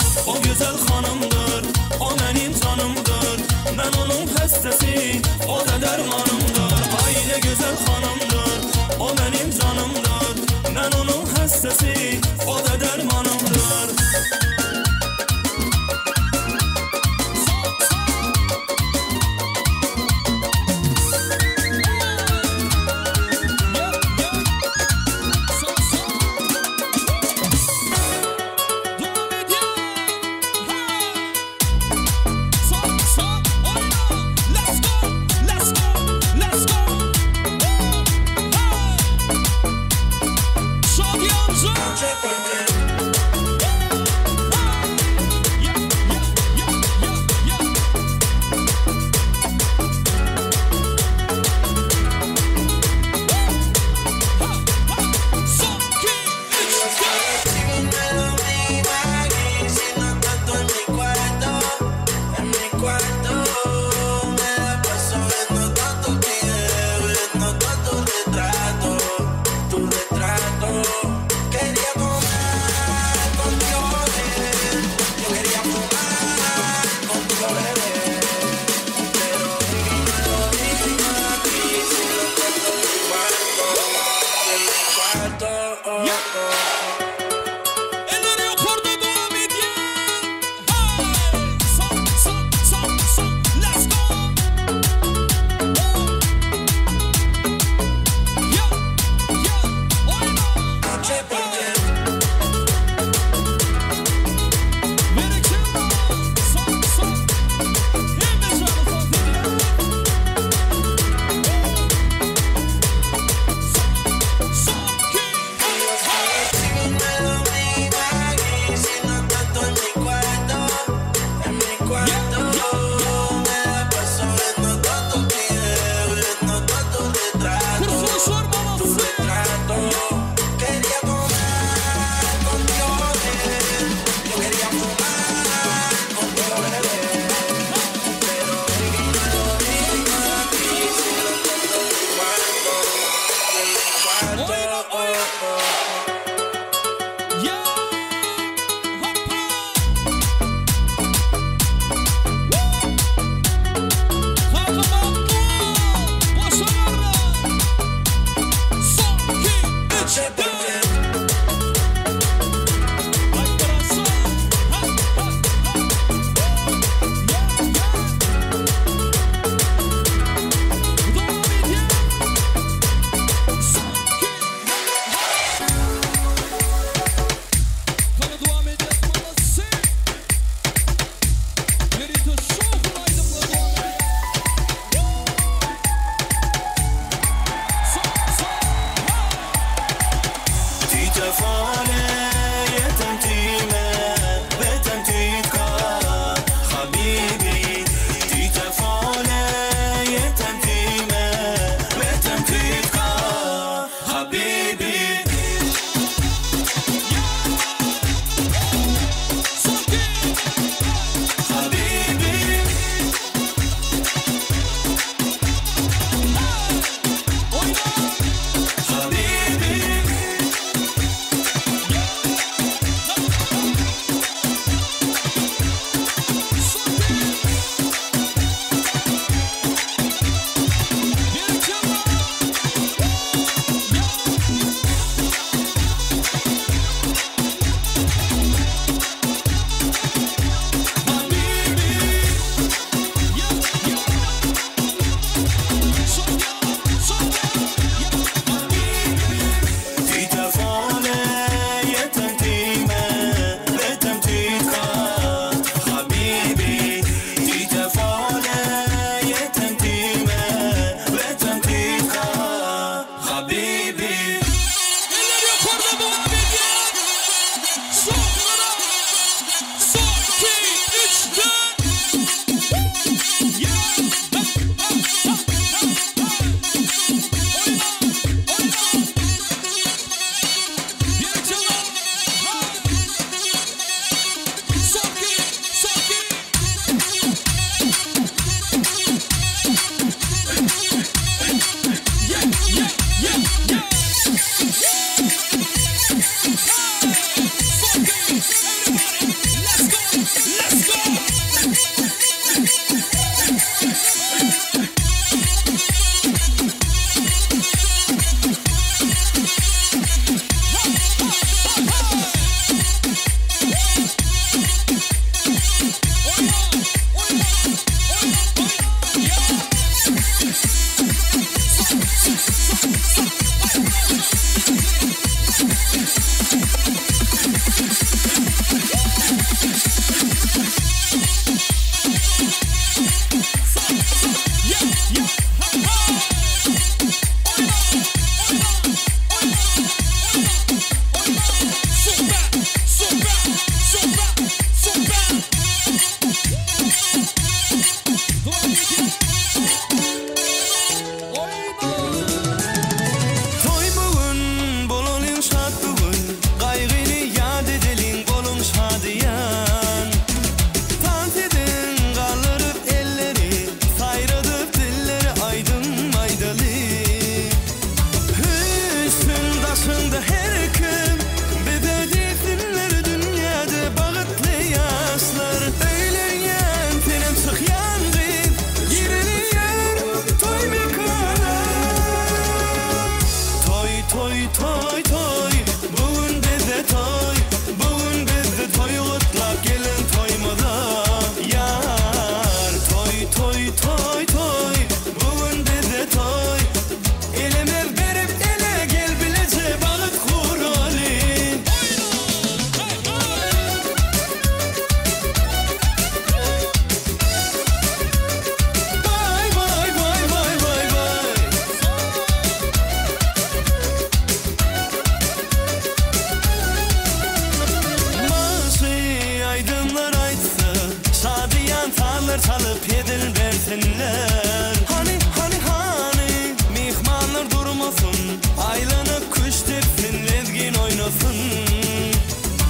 çalyp hezil bersinler. Hany, hany, hany, myhmanlar durmasyn, Aýlanyp küşt depsin, lezgin oýnasyn.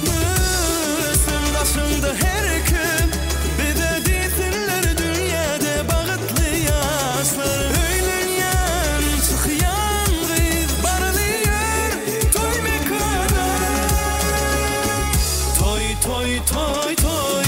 Gülsün daşyňda her kim, Bize diýsinler dünýäde bagtly ýaşlar. Öýlenýän, çykýan gyz, barly ýör toý mekana. Toý, toý, toý, toý.